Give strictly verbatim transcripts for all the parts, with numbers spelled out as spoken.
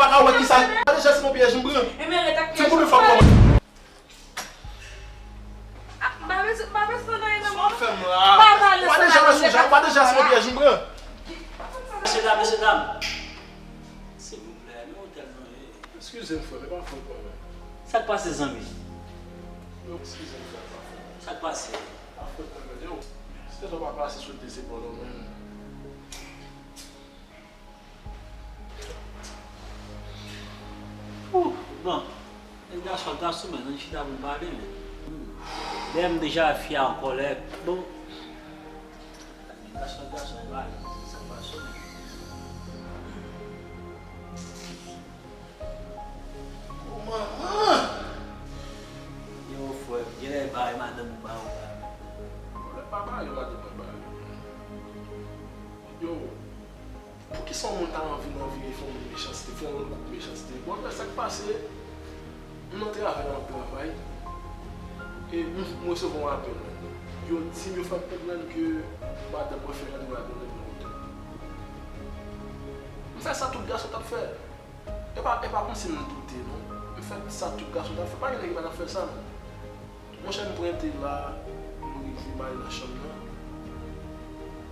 A wè kisa. Gade jès mon pyèj m pran. Ti konbyen fwa m kòmanse. Ah, m pa bezwen, m pa bezwen nan yon... Sa w ap fè m la? Pa pale sa, pa pale sa. Gade jès mon pyèj m pran. Mesye dam, mesye dam. Silvouplè, men otèl nou ye. Eskize m, frè, men pa fòt mwen menm. Sa k pase, zanmi? Yo, eskize m, frè, pa fòt mwen. Sa k pase? Pa fòt mwen menm, yo. Si te sa w pa pase sou de zepòl ou menm. Ouh, bon. Nèg gason ak gason, men, ann chita pou n pale, men. Lè m deja fi a an kòlè, bon. Gason ak gason, men, pale, sa k pase, men. Oh, manman! Yo, frè, genlè bay madanm ou ba ou la. Lè pa ba yo madanm mwen ba yo. Yo, poukisa yon moun ta anvi nan vire fè yon moun mechanste, fè yon moun koup mechanste? Bon, men sa k pase, m nan travay la, m ap travay. E m, m resevwa yon apèl. Yo di m yo fè m konprann ke madanm mwen fè randevou ak yon nèg nan otèl. M fè sa tout gason t ap fè. E pa, e pa kòmsi m doute, non. M fè sa tout gason t ap fè. Pa gen nèg ki pa t ap fè sa, non. Monchè, m prete la, m rive, m ale nan chanm nan.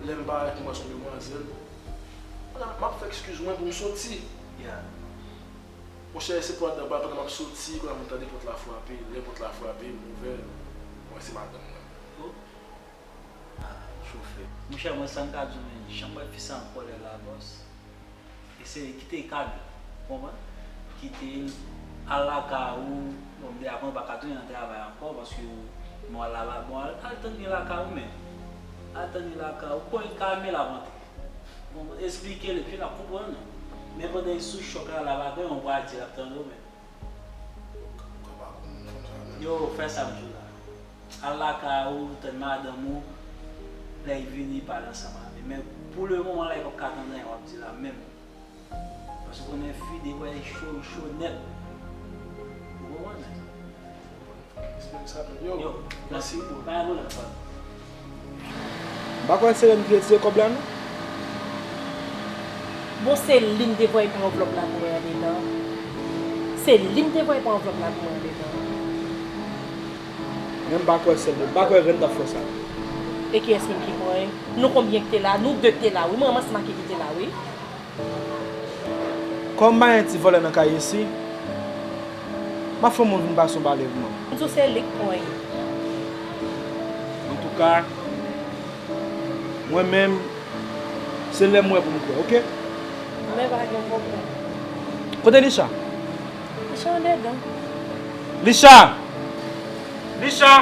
Lè m parèt, m wè se yon demwazèl. M ap fè eskiz mwen pou m soti. Monchè, se pòt anba, pandan m ap soti, kounye a m tande pòt la frape. Lè pòt la frape, m ouvè, m wè se madanm mwen. Ah, chofè. Monchè, mwen sa m ka di w, men, jan m wè fi sa an kòlè la, bòs. Eseye kite kad la, ou konprann? Kite l, al lakay ou. Bon, m di avan, ou pa ka tounen nan travay ankò, paske w, bon, al laba, bon, al, al tann li lakay ou, men. Al tann li lakay ou, bon, li kalme l ap antre. Bon, esplike l, epi l ap konprann. Men pandan l sou chòk la, la pa gen yon pral di l ap tande w, men. Yo, fè sa m di w la. Al lakay ou, tann madanm ou, lè l vini, pale ansanm avè l. Men pou le moman la, li p ap ka tande anyen w ap di la menm. Paske w konnen fi, defwa, li cho, li cho nèt. Ou konprann? Yo, mèsi pou. Pa gen pwoblèm, frè. M pa kwè se li m ki retire kòb la, non. Bon, se li m te voye pran anvlòp la pou mwen andedan. Se li m te voye pran anvlòp la pou mwen andedan. Men m pa kwè se li. M pa kwè Ren t ap fè sa. E kiyès menm ki pran l? Nou konbyen ki te la? Nou de ki te la, wi. Mwen ansanm ak li ki te la, wi. Kòm m pa gen ti vòlè nan kay isi, m ap fè yon moun vin pase yon balèvman. M di w se li k pran l. Antouka, mwen menm, se lè m wè pou m kwè, oke? Men pa gen pwoblèm. Kote Licha? Licha andedan. Licha! Licha!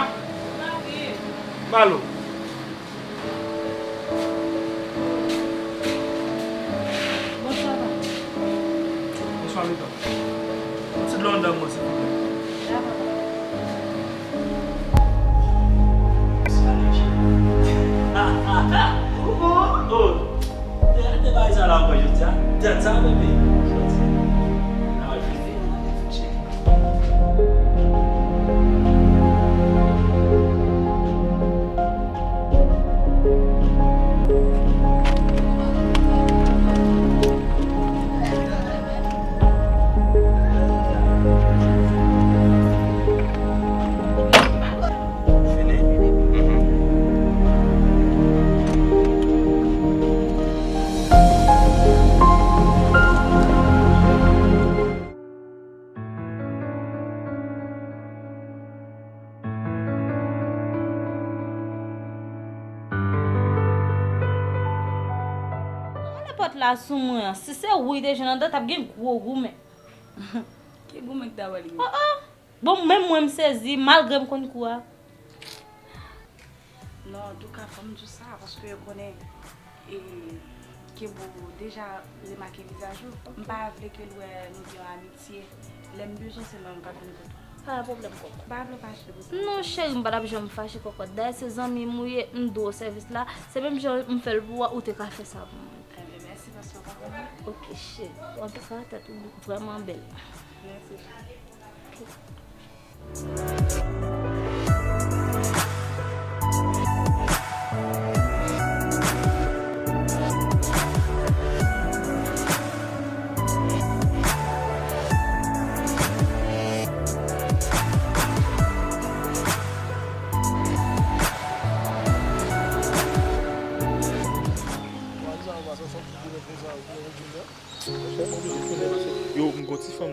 Malo. Bonswa, papa. Bonswa, medam. Yon ti dlo anndan mwen, silvouplè. Dakò, papa. Ou bon? Oh, te, te bay sa la ankò jodi a. Dat sa, bebe. Jodi. N a fini, n a fini. Mwen lè pòt la sou mwen an, si se ou li te jwenn anndan, t ap gen gwo goumen. Ki goumen ki ta pral gen? Oh, oh! Bon, menm mwen m sezi, malgre m konn kou a. Non, antouka, fò m di w sa, paske yo konnen, e, Kebo deja remake vizaj ou. M pa vle ke l wè nou gen yon amitye. Lè m bezwen, se mwen m k ap vin kote w. Pa gen pwoblèm, kòkòt. M pa vle w fache pou sa. Non, cheri, m pa t ap janm fache, kòkòt. Dayè, se zanmi m ou ye, m dwe w sèvis la. Se menm jan m fè l pou ou a, ou te ka fè sa pou mwen. Enben, mèsi paske w konprann mwen. Oke, cheri. Antouka, tèt ou vrèman bèl. Mèsi, cheri.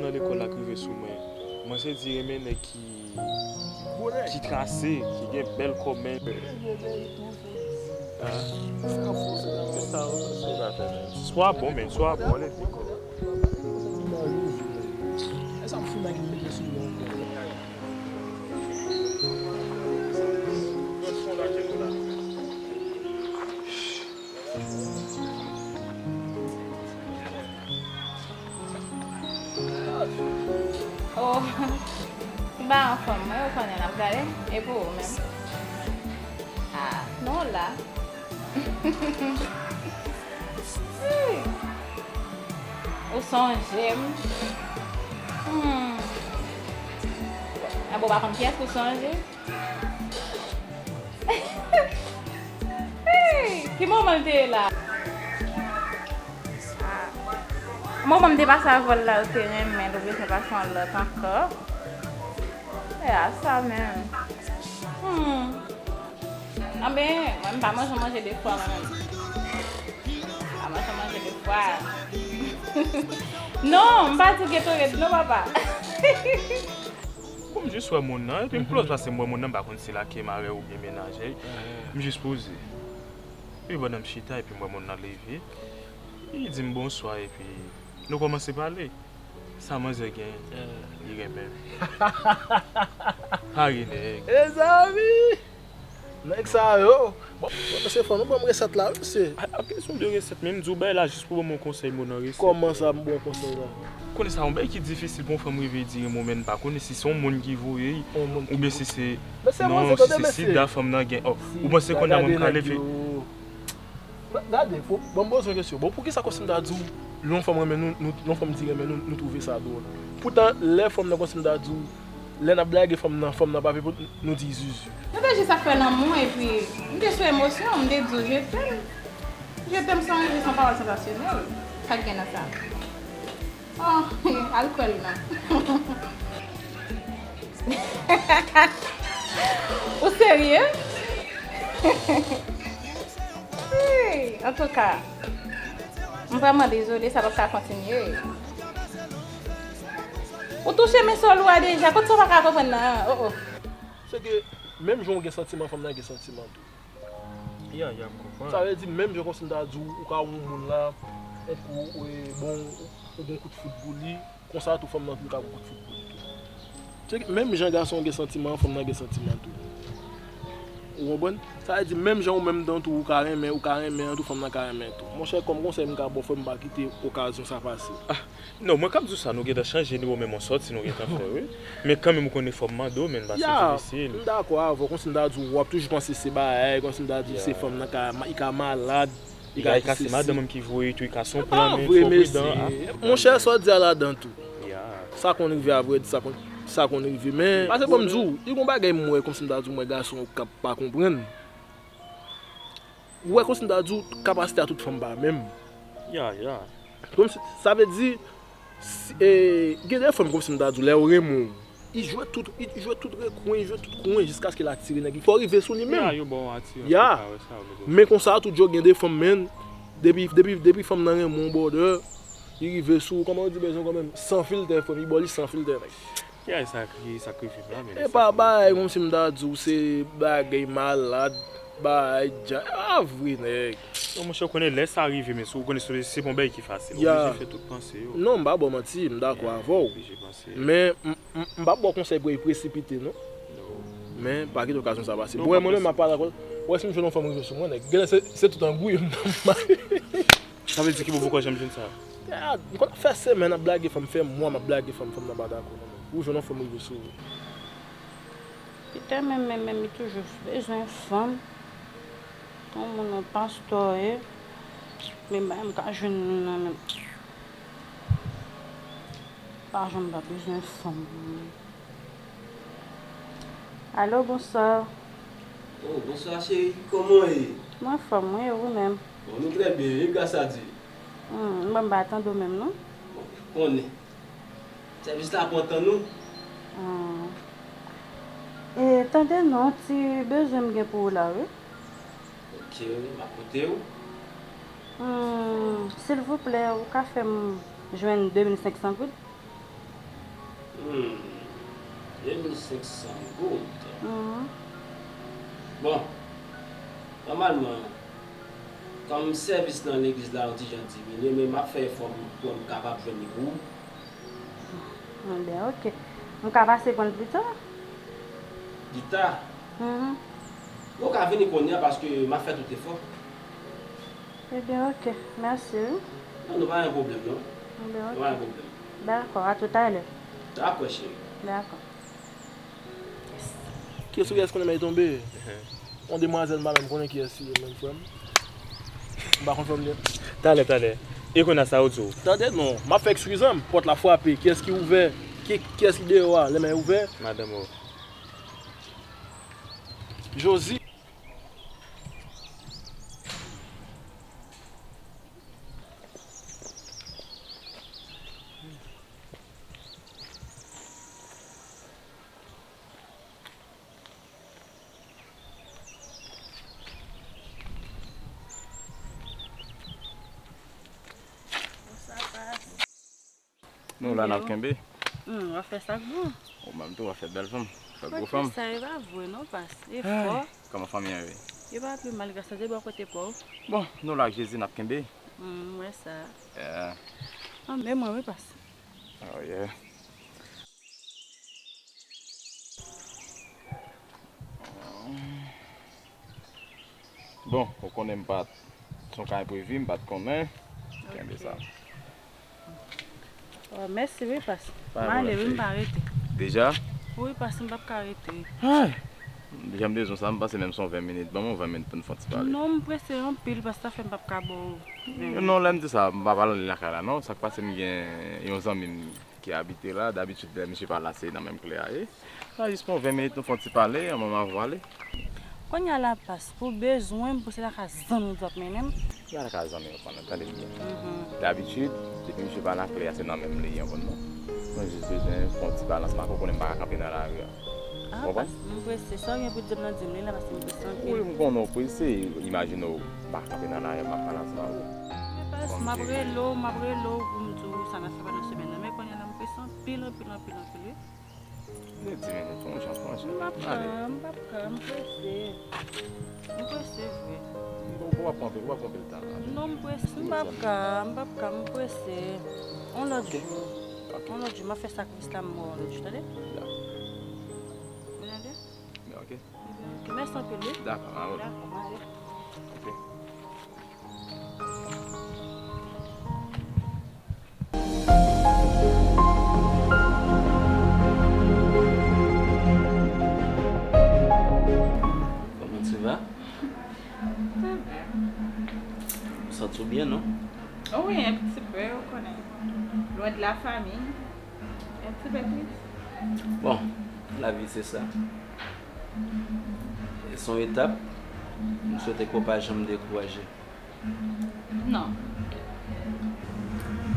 Nan lekòl la k rive sou mwen. Mwen se di renmen nèg ki, ki trase, ki gen bèl kò men. Ah. Se sa, se sa, men. Swa bon, men, swa bon, anlè di kò. Oh, m pa anfòm, mwen, ou konnen, n ap gade. E pou ou menm? Ah, non, w la. Ou sonje m. Hmm. Enben, ou pa konn kiyès ou sonje? Hey, ki moman l te ye la? Ah. Moman m te pase avè l la, l te renmen l, ou bezwen pase yon lòt ankò. E a sa menm. Hmm. Anben, mwen m pa manje manje de fwa mwen menm. M pa manje manje de fwa. Non, m pa di w Gatorade non, papa. Bon, m jis wè moun nan, epi m close paske m wè moun nan, m pa konn si l ak marè oubyen menaj li. M jis poze. Epi pandan m chita, epi m wè moun nan leve, li di m bonswa, epi nou kòmanse pale. Sa manzè gen, li renmen m. Pa ri, nèg. Mezanmi! Nèg sa yo! Bon, bon, mesye, fò nou ban m resèt la, wi, mesye. A, a kesyon de resèt, men m di w bay la jis pou ban m yon konsèy, mo nan resèt. Kòman sa, m ba w konsèy la? Konnen sa yon bagay ki difisil pou yon fanm rive di renmen w, men n pa konnen si se yon moun ki voye l, oubyen si se, non, si se sida fanm nan gen. Oh, ou panse kounye a mwen m ka leve? Gade, pou, bon, m poze yon kesyon. Bon, poukisa kòmsi m ta di w, lè yon fanm renmen nou, nou, lè yon fanm di renmen nou, nou twouve sa dwòl? Poutan, lè fanm nan, kòmsi m ta di w, lè n ap blage fanm nan, fanm nan pa vle pou nou di zuzu. Nou te jis ap fè lanmou, epi m te sou emosyon, m te di w je t'aime. Je t'aime se yon, se yon pawòl sansasyonèl. Sa k gen nan sa? Oh, al kwè l non. Ou serye? Hey, antouka, m vrèman dezole, sa p ap ka kontinye. Ou touche men sòl ou a deja, kot sa w pa ka konprann nan? Oh, oh. Se ke menm jan w gen santiman, fanm nan gen santiman tou. Ya, ya, m konprann. Sa vle di, menm jan kòmsi m ta di w, ou ka wè yon moun la, tankou, e, bon, ou gen kout fout pou li, konsa tou fanm nan tou ka gen kout fout pou li tou. Se menm jan gason an gen santiman an, fanm nan gen santiman tou. Ou konprann? Sa vle di, menm jan ou menm dan tou, ou ka renmen, ou ka renmen an tou, fanm nan ka renmen tou. Monchè, kòm konsèy m ka ba w, frè m, pa kite okazyon sa pase. Ah, non, mwen k ap di w sa, nou gentan chanje nimewo, men m on sòti nou gentan fè, wi. Men kanmenm, ou konnen fò m mande w, men m pase difisil. M dakò avè w, kòmsi m ta di w, w ap toujou panse se bagay, kòmsi m ta di w se fanm nan ka, li ka malad, li ka pouse si. Li ka se madanm ki voye tou, li ka se yon plan, men fò w pridan. Monchè, sa w di a ladan tou. Sa konn rive, a vrè di, sa konn, sa konn rive, men, pase ban m di w, li gon bagay m wè, kòmsi m ta di w, m wè gason yo k ap pa konprann. Ou wè, kòmsi m ta di w, kapasite a tout fanm pa menm. Ya, ya. Kòmsi, sa vle di, si, e, gen de fanm, kòmsi m ta di w, lè yo renmen w, li jwe tout, li jwe tout rekwen, li jwe tout kwen jiskaske l atire nèg li. Fò w rive sou li menm. Ya, yo ba w atire, ya. Men konsa tou, Djo, gen de fanm, men, depi, depi, depi fanm nan renmen w, brother, li rive sou, kòman yo di, bezwen kanmenm, san filtè, frè m, li ba w li san filtè, nèg. Ki ay sa ki, sa k rive m la, men. E pa bagay kòmsi m ta di w se bagay malad, bagay dja, a vre, nèg. Non, monchè, ou konnen lè sa rive, men si w konnen se, se pa yon bagay ki fasil. Ou oblije fè tout panse yo. Non, m pa ba w manti, m dakò avè w. Oblije panse. Men, m, m, m p ap ba w konsèy pou w presipite, non. Men, pa kite okazyon sa pase. Bon, mwen menm, m ap pale ak ou. Ou wè si m jwenn yon fanm rive sou mwen, nèg. Genlè se, se tout angouy m nan. Sa vle di ki bò poko janm jwenn sa? Ah, m konn ap fè semèn ap blage fanm, fè mwa m ap blage fanm, fanm nan pa dakò non, men. Ou jwenn yon fanm rive sou ou. Pita menm, menm, menm, li toujou bezwen fanm. Yon moun, yon pastò ye. Men bagay m ka jwenn moun nan menm. Pa janm pa bezwen fanm. Alo, bonswa. Oh, bonswa cheri, kòman w ye? Mwen anfòm, wi, e ou menm? Bon, nou trè byen, wi, gras a Dye. Hmm, mwen m pa tande w menm, non. Bon, ou konnen. Sèvis la pran tan nou. Hmm. E, tande non, ti bezwen m gen pou ou la, wi. Ok, wi, m ap koute w. Hmm, silvouplè, ou ka fè m jwenn de mil senk san goud? Hmm, de mil senk san goud. Mhm. Bon, nòmalman, kòm sèvis nan legliz la yon ti jan diminye, men m ap fè efò pou m kapab jwenn li pou ou. Bon, ben, ok. M ka pase pran l pita? Pita? Mhm. Ou ka vini kounye a paske m ap fè tout efò. Ebyen, ok. Mèsi, wi. Non, nou pa gen pwoblèm, non. Ebyen, ok. Nou pa gen pwoblèm. Dakò, a toutalè. Dakò, cheri. Dakò. Kiyès ou kiyès konnen men tonbe? Yon demwazèl m pa menm konnen kiyès li ye menm, frè m. M pa konn frè m li. Talè, talè. E kounye a sa ou di w? Tande non, m ap fè ekskiz an, pòt la frape. Kiyès ki ouvè? Ki, kiyès ki deyò a? Lè men ouvè. Madanm ou. Josie. Nou la n ap kenbe. Hmm, w ap fè sa k bon. Ou menm tou, w ap fè bèl fanm. Fè gwo fanm. Sa e pa vre non, pas. E fò. Kòman fanmi an ye? Yo pa pi mal, gras a Dye, bò kote pa w? Bon, nou la ak Jezi, n ap kenbe. Hmm, m wè sa. Yeah. Ah, men mwen, wi, pas. Oh, yeah. Bon, ou konnen m pa t, se yon ka enprevi, m pa t konnen. Kenbe sa. Oh, mèsi wi, pas. M ale wi, m pa rete. Deja? Wi, pas, m p ap ka rete. Ay! Deja m bezwen sa, m panse menm se yon ven minit. Ban mwen ven minit pou n fè yon ti pale. Non, m prese anpil, pas, sa fè m p ap ka ba w ven minit. Non, lè m di sa, m pa pale lakay la, non. Sa k pase, m gen yon zanmi m ki abite la, dabitid lè misye pa la se nan menm kle a ye. Sa jis pran ven minit nou fè yon ti pale, an mwen m ap vwale. Kounye a la pas, pou bezwen m, pou se lakay zanmi w ap mennen m. Se pa lakay zanmi w ap mennen m, tande m byen. Mhm. Dabitid, depi misye pa la kle a se nan menm li ye, w konprann non. Mwen jis bezwen fè yon ti balans, m pa konnen m pa ka kanpe nan lari a. Ah, pas, m prese, sa w gen pou di m nan di m li la, paske m prese anpil. Wi, m konnen w prese, imajine w pa kanpe nan lari a, m ap pale ansanm avè w. Pas, m ap rele w, m ap rele w pou m di w sa n ap fè pandan semèn nan, men kounye a la m prese anpil, anpil, anpil, anpil, wi. Gen dis minit, fè yon jan, fè yon jan. M p ap ka, m p ap ka, m prese. M prese vre. Ou p ap pran anpil, ou p ap pran anpil tan la. Non, m prese, m p ap ka, m p ap ka, m prese. Yon lòt jou. Ok. Yon lòt jou, m ap fè sakrifis la, m wè w yon lòt jou, tande? Ya. Ou tande? Ya, ok. Ok, mèsi anpil, wi. Dakò, m ale. Dakò, m ale. Ok. Comment tu vas? Ça va. Ou santi w byen, non? Oh wi, un petit peu, ou konnen. Loin de la famille. Un petit peu triste. Bon, lavi se sa. Se yon etap, m swete ke w pa janm dekouraje. Non.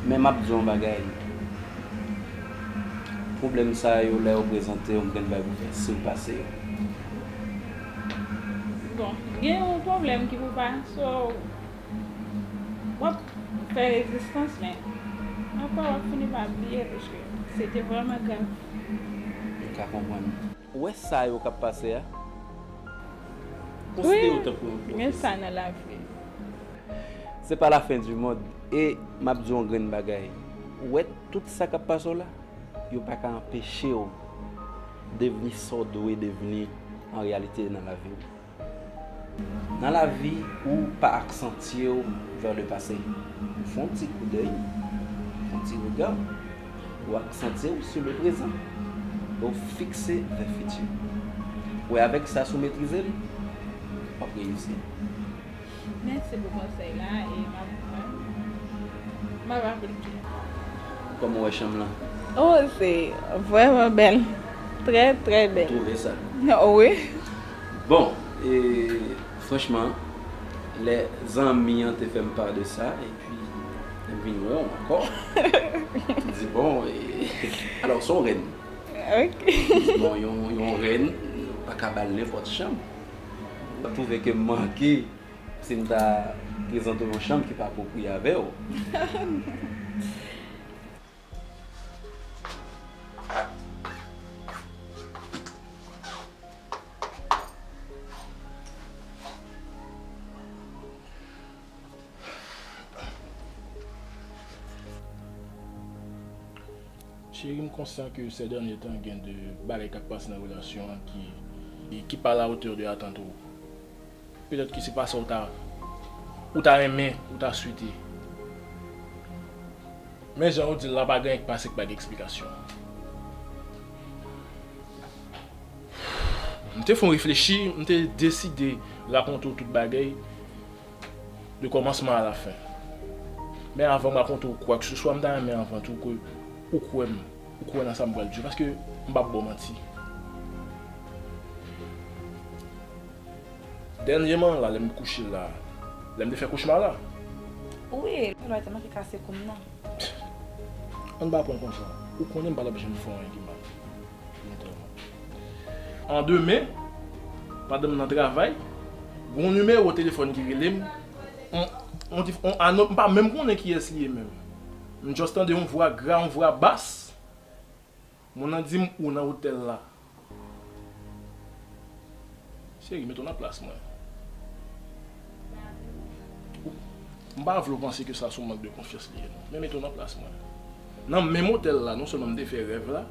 Men m ap di w yon bagay. Pwoblèm sa yo, lè yo prezante yo, m gen bagay pou fè si w pase yo. Bon, gen yon pwoblèm ki pou pa, so, w ap fè rezistans, men apre w ap fini pa bliye, paske se te vrèman grav. M ka konprann. Ou wè sa yo k ap pase a? Konsidere w tankou yon pwofesi. Wi, gen sa nan lavi. Se pa la fin du monde. E m ap di w yon grenn bagay. Ou wè tout sa k ap pase w la, yo pa ka anpeche w devni sa w dwe devni an reyalite nan lavi w. Nan lavi, ou pa aksantye w vè le pase. Ou fè yon ti koudèy, ou fè yon ti rega, ou aksantye w sou le prezan. E w fikse vè fiti. Ou wè avèk sa, si w metrize l, w ap reyisi. Mèsi pou konsèy la e m ap pran. M ap aplike. Kòman w wè chanm lan? Oh, se vrèman bèl. Trè, trè bèl. Ou twouve sa? Wi. Bon, e, franchman, lè zanmi an te fè m pa de sa, epi m vin wè w ankò. M di, bon, e, alò, se yon rèn. Ok. M di, bon, yon, yon rèn, pa ka ba l nenpòt chanm. M twouve ke m manke si m ta prezante w yon chanm ki pa apwopriye avè w. Cheri, m konsyan ke sè dènye tan gen de bagay k ap pase nan relasyon an ki, ki pa la otè de atant ou. Petèt ke se pa sa ou ta, ou ta renmen, ou ta swete. Men jan ou di l la, pa gen anyen k pase k pa gen eksplikasyon. M te fè yon reflechi, m te deside rakonte w tout bagay de kòmansman a la fen. Men avan m rakonte w kwakeseswa, m ta renmen avan tou ke ou kwè m, ou kwè nan sa m pral di w, paske m p ap ba w manti. Dènyèman la, lè m kouche la, lè m te fè kochma la. Wi, lè te manke kase kou m nan. Ann pa pran konsa. Ou konnen m pa t ap janm fè w anyen ki mal. An demen, pandan m nan travay, gon nimewo telefòn ki rele m. On, on, on, anon, m pa menm konnen kiyès li ye menm. M just tande yon vwa gra, yon vwa bas. Moun nan di m ou nan otèl la. Cheri, mete w nan plas mwen. M pa vle w panse ke sa se yon mank de konfyans li ye, non. Men mete w nan plas mwen. Nan menm otèl la, non sèlman m te fè rèv la,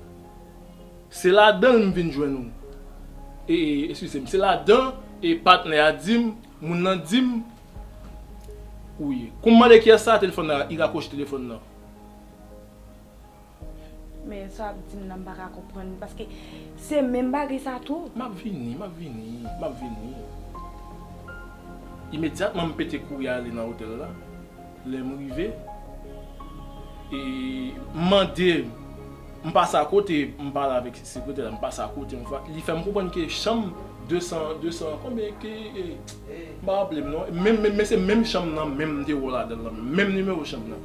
se ladan l m vin jwenn ou. E, e, eskize m, se ladan e patnè a di m, moun nan di m, ou ye. Kou m mande kiyès sa, telefòn nan, li rakwoche telefòn nan. Men sa w ap di m nan, m pa ka konprann, paske se menm bagay sa tou. M ap vini, m ap vini, m ap vini. Imedyatman, m pete kouri ale nan otèl la. Lè m rive, e, m mande, m pase akote, m pale avèk sekretè la, m pase akote yon fwa. Li fè m konprann ke chanm de san, de san, konbyen ke, e, m pa raple m non. Men, men, men se menm chanm nan, menm m te wè w ladan l lan, menm nimewo chanm nan.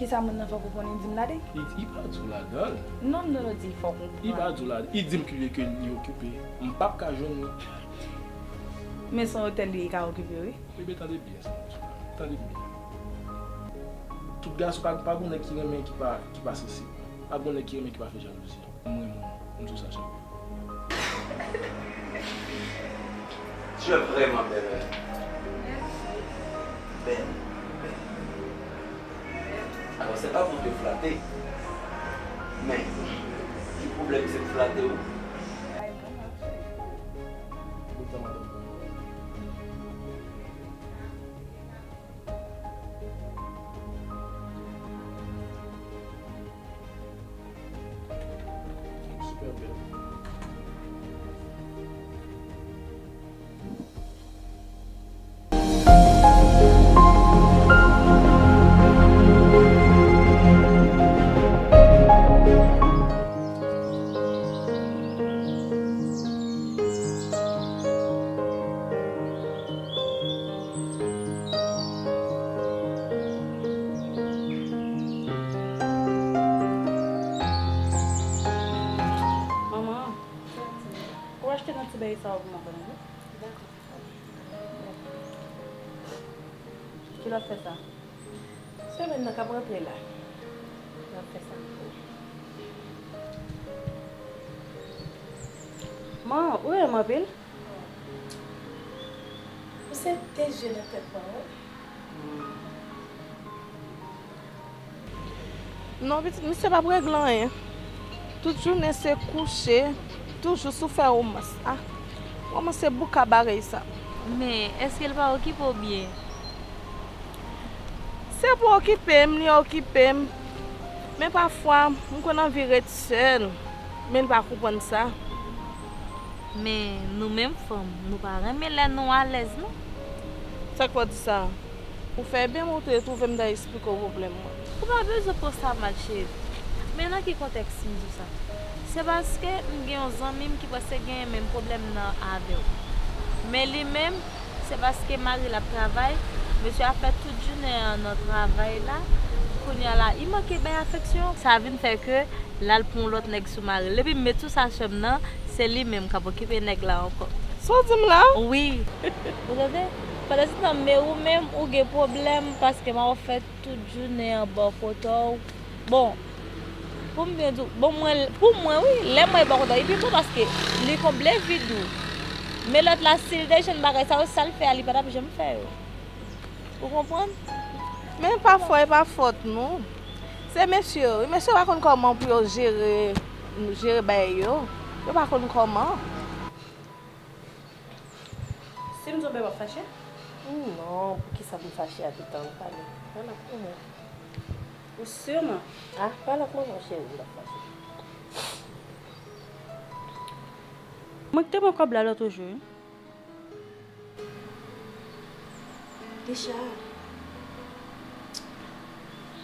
Kisa moun nan fè w konprann, li di m ladan? Li, li pa di w ladan l. Non, m tande w di fè w konprann. Li pa di w ladan l. Li di m ke, ke li okipe. M p ap ka jwenn li. Men se yon otèl li ye, li ka okipe wi. Ebyen, tande byen, tande byen. Tout gason pa, pa gon nèg ki renmen ki pa, ki pa sansib. Pa gon nèg ki renmen ki pa fè jalouzi. Mwen, mwen, m di w sa, cheri. Tu es vraiment belle, hein? Belle, belle. Alors, c'est pas pour te flatter, mais ki pwoblèm se m flate w? Super bèl. Manman, ou achte nan ti bagay sa yo pou mwen, wi. Kilè w ap fè sa? Semèn nan k ap rantre la. L ap fè sa pou ou. Man, ou renmen m anpil? Ou se te je nan tèt mwen, wi. Non, pitit, misye p ap regle anyen. Tout jounen se kouche, toujou sou fè womans. Ah, womans se bouka bagay sa. Men, èske l pa okipe w byen? Se pou okipe m, li okipe m. Men pafwa, m konn anvi ret sèl. Men l pa konprann sa. Men, nou menm fanm, nou pa renmen lè nou alèz, non. Sa k fè w di sa? Ou fè byen, men ou te twouve m ta esplike w pwoblèm mwen. Ou pa bezwen pran sa mal, cheri. Men nan ki kontèks m di w sa? Se paske m gen yon zanmi m ki prèske genyen menm pwoblèm nan avè w. Men li menm, se paske mari l ap travay, mesye a fè tout jounen an nan travay la, kounye a la, li manke bay afeksyon. Sa vin fè ke l al pran yon lòt nèg sou mari l. Epi m met sou sa chanm nan, se li menm k ap okipe nèg la ankò. Sa w di m la? Wi. Ou tande? Pandansetan, men ou menm, ou gen pwoblèm paske mari w fè tout jounen an bò kote w. Bon, pou m byen di w, bon, mwen, pou mwen, wi, lè mari bò kote w, li pi bon paske li konble vid ou. Men lòt la, si l te jwenn bagay sa yo, sa l fè a, li pa t ap janm fè yo. Ou konprann? Men pafwa, e pa fòt nou. Se mesye yo wi, mesye yo pa konn kòman pou yo jere, jere bagay yo. Yo pa konn kòman. Si m tonbe, w ap fache? Non, poukisa pou m fache a toutan? Pale. Pale ak manman. Ou si, man? Ah, pale ak manman, cheri, m p ap fache. Mwen ki te pran kòb la lòt jou, wi. Deja.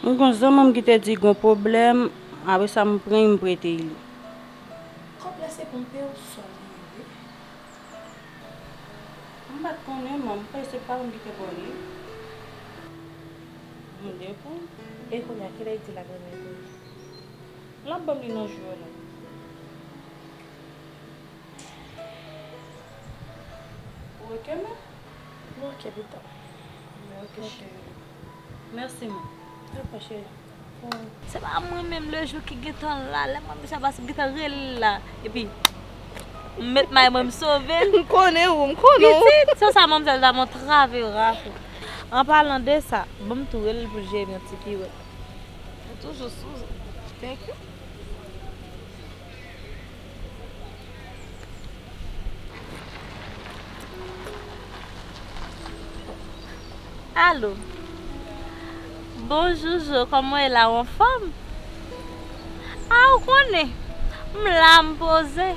Mwen gen yon zanmi m ki te di gen yon pwoblèm, apre sa m pran l, m prete l li. Kòb la se pou m peye w sòl li ye, wi. M pa t konnen, man. M panse se paran m ki te ba w li. M dekouvri. E kounye a, kilè li di l ap renmen pou li? L ap ban m li nan jou yo la. Ou oke, man? Mwen oke, pito. Mwen oke, cheri. Mèsi, man. Dakò, cheri. Se pa mwen menm, lejou ki gentan la, lè mwen misye pase m gentan rele l la. Epi, m met may mwen, m sove l. M konnen ou, m konnen ou. Pitit, se sa manmzèl ta montrave rafe. An palan de sa, ban m tou rele l pou l jere m yon ti piwèt. Ou toujou sou. Thank you. Alo. Bonjou, Jo, kòman w ye la, w anfòm? A, ou konnen, m la, m poze.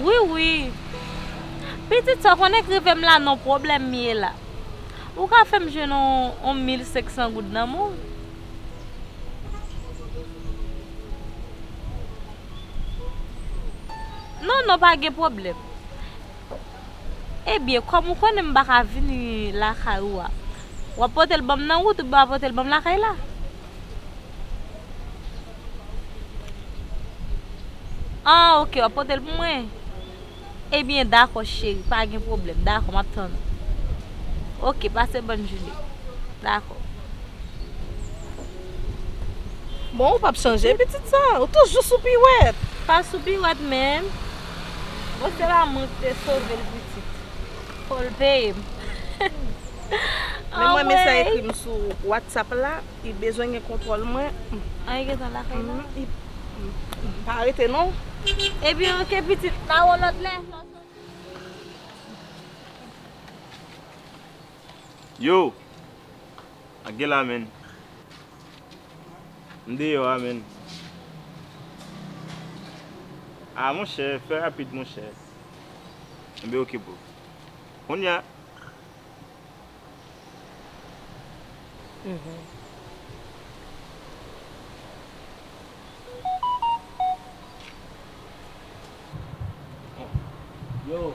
Wi, wi. Pitit sa, w konnen k rive m la, non, pwoblèm m ye la. Ou ka fè m jwenn yon, yon mil senk san goud nan men w? Non, non, pa gen pwoblèm. Ebyen, kòm ou konnen m pa ka vini lakay ou a, w ap pote l ban m nan wout oubyen w ap pote l ban m lakay la? Ah, oke, w ap pote l pou mwen? Ebyen, dakò, cheri, pa gen pwoblèm. Dakò, m ap tann ou. Oke, pase bòn jounen. Dakò. Bon, ou p ap chanje, pitit sa. Ou toujou sou piwèt. Pa sou piwèt, menm. Bon, se la mwen ki te sove l, pitit. Fò l peye m. Men mwen, men sa ekri m sou WhatsApp la, li bezwen gen kontwòl mwen. An, li gentan lakay la? Mhm, li, m pa rete non. Ebyen, oke, pitit, n a wè w lòt lè. Yo! Ak gen la, menn. M deyò a, menn. Ah, monchè, fè rapid, monchè. Enben, oke, bro. Kounye a. Mhm. Yo.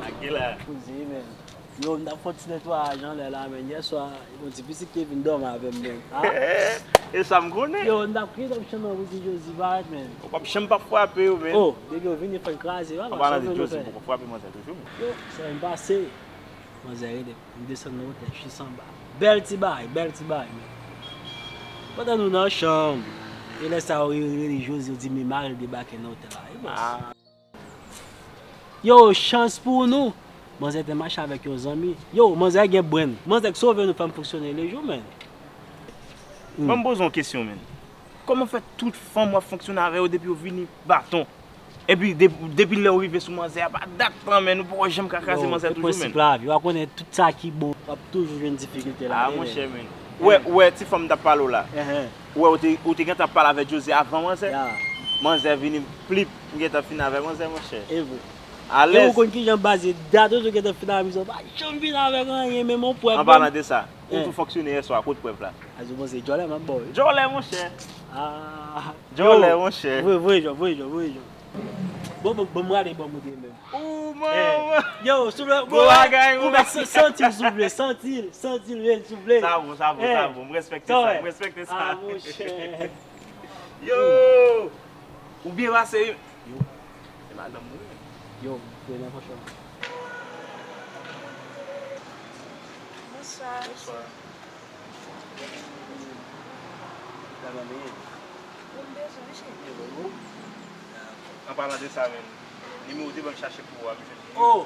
Ak gen la. Kouzen, menn. Yo, m t ap fè yon ti netwayaj anlè la, menn. Yèswa, yon ti pitit te vin dòmi avè m, menn. Ah. E sa m konnen. Yo, m t ap kriye, t ap chanm nan pou di Jozi parèt, menn. Ou p ap janm p ap frape yo, menn. Oh, depi yo vini, fò n kraze, papa. An palan de Jozi, ou poko frape manzè toujou, menn. Yo, sa vin pase. Manzè rele m, m desann nan wotè, jis anba. Bèl ti bagay, bèl ti bagay, menn. Pandan nou nan chanm, e lè sa yo rele Jozi, yo di, men mari l debake nan wotè la, wi, bòs. Ah. Yo, chans pou nou, manzè te mache avèk yon zanmi. Yo, manzè gen brenn. Manzè k sove nou, fè m fonksyone lejou, menn. Hmm. Ban m poze w yon kesyon, menn. Kòman fè tout fanm w ap fonksyone avè yo depi yo vini baton? Epi de-, depi lè w rive sou manzè a, pa dat lan, menn, ou poko janm ka kraze manzè toujou, menn. Yo, e prensip lavi, w a konnen tout sa ki bon, w ap toujou jwenn difikilte ladan l, menn. Ah, monchè, menn. Ou wè, ou wè ti fanm m t ap pale w la? Enhen. Ou wè, ou te, ou te gentan ap pale avè Jozi avan manzè? Ya. Manzè vini plip, m gentan fin avè manzè, monchè. E vre. Alèz. E ou konn kijan baz ye, dat ou tou gentan fin avè misye, ou pa janm vin avèk anyen, menm yon prèv. An palan de sa, ou tou fonksyone yèswa, kot prèv la? A, ou panse djòlè m ap ba w, wi. Djòlè, monchè. Ah. Djòlè, monchè. Voye, voye Jò, voye Jò, voye Jò. Bon, bon, bon, m rale, bon, moutre menm. Ou, manman. Yo, souple, gwo bagay, gwo bagay. Santi l, souple, santi l, santi l, men, souple. Sa bon, sa bon, sa bon. M respekte sa, m respekte sa. Ah, monchè. Yo! Ou byen pase, wi. Yo. Se madanm mwen. Yo, m kwè nan fanchon. Bonswa. Bonswa. Kòman w ye? Bon, m bezwen, wi, cheri. Byen, bon, bon. An palan de sa menm, nimewo w te ban m chache pou ou a, m jwenn li. Oh!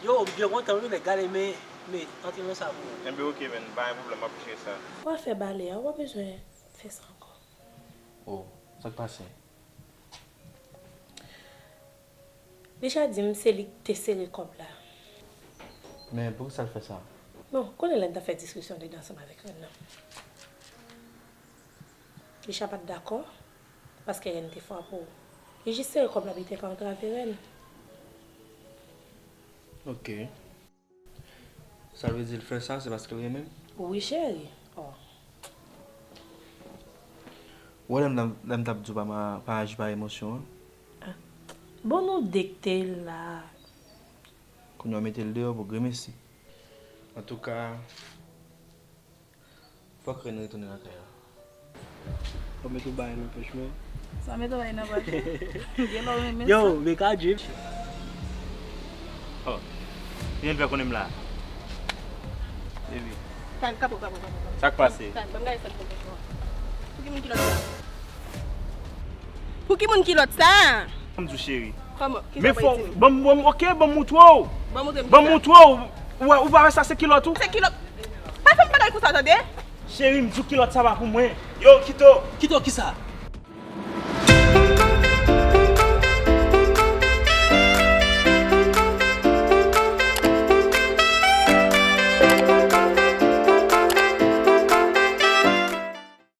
Yo, m byen kontan, wi, nèg, gade, men Men, antre nan sa pou mwen. Enben, oke, men, pa gen pwoblèm, m ap jere sa. Ou pa fè bale a, ou pa bezwen fè sa ankò. Oh, sa k pase? Richard di m se li k te sere kòb la. Men poukisa l fè sa? Bon, konnen lè n t ap fè diskisyon de ansanm avèk rèn nan. Richard pa t dakò, paske rèn te frape w. Li jis sere kòb la pou li te ka antrave rèn. Ok. Sa vle di l fè sa, se paske l renmen m? Wi, cheri. Oh. Ou wè lè m, lè m t ap di w pa, ma- pa aji pa emosyon an? Bon, nou de k te la. Kounye a w mete l deyò pou gremesi. Antouka, fòk rèn retounen lakay la. Ou met ou bay nan pòch mwen. Sa met ou bay nan pòch mwen. Gen lè w renmen Yo, sa. Meka James. Oh, kijan l fè konnen m la? Baby, Tan, kapo, kapo, kapo, kapo. Sa k pase? Tan, ban m gade sa l fè pou ou. Pou ki moun kilòt sa? Pou ki moun kilòt sa? Ban m di w, cheri. Kòman? Ki Men sa fò, w di m? ban m, ban m, ok, ban m moutre w. Ban m moutre m Ban m kisa? Moutre w. Ou wè, ou pa wè sa se kilòt ou? Se kilòt. Pa fè m bagay konsa, tande? Cheri, m di w kilòt sa pa pou mwen. Yo, Kito. Kito, kisa?